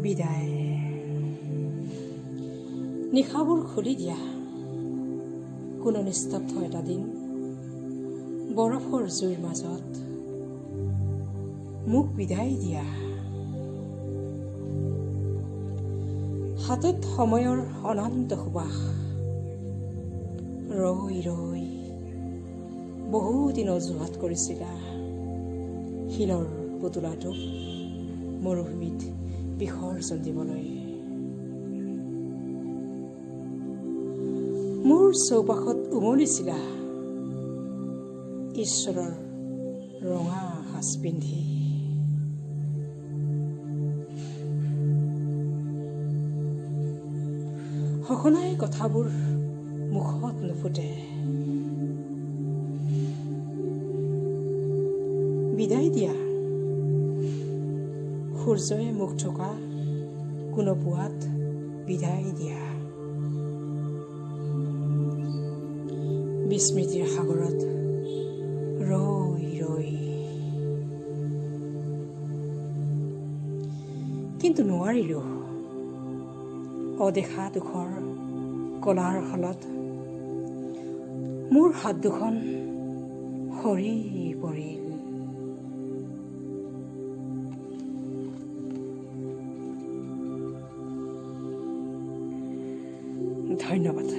বিদায়। নিশাবোৰ খুলি দিয়া, কোনো নিস্তব্ধ এটা দিন বৰফৰ জুইৰ মাজত মোক বিদায় দিয়া। হাতত সময়ৰ অনন্ত সুবাস, ৰৈ ৰৈ বহুদিন অজুহাত কৰিছিলা শিলৰ পুতলাটোক মৰুভূমিত বিসৰ্জন দিবলৈ। মোৰ চৌপাশত উমলিছিলা ঈশ্বৰৰ ৰঙা সাজ পিন্ধি। সঘনাই কথাবোৰ মুখত নুফুটে। বিদায় দিয়া। সূৰ্যই মুখ থকা কোনো পুৱাত বিদায় দিয়া। বিস্মৃতিৰ সাগৰত ৰৈ ৰৈ, কিন্তু নোৱাৰিলো। অদেখা দুখৰ কলাৰ হলত মোৰ হাত দুখন সৰি পৰিল। ধন্যবাদ।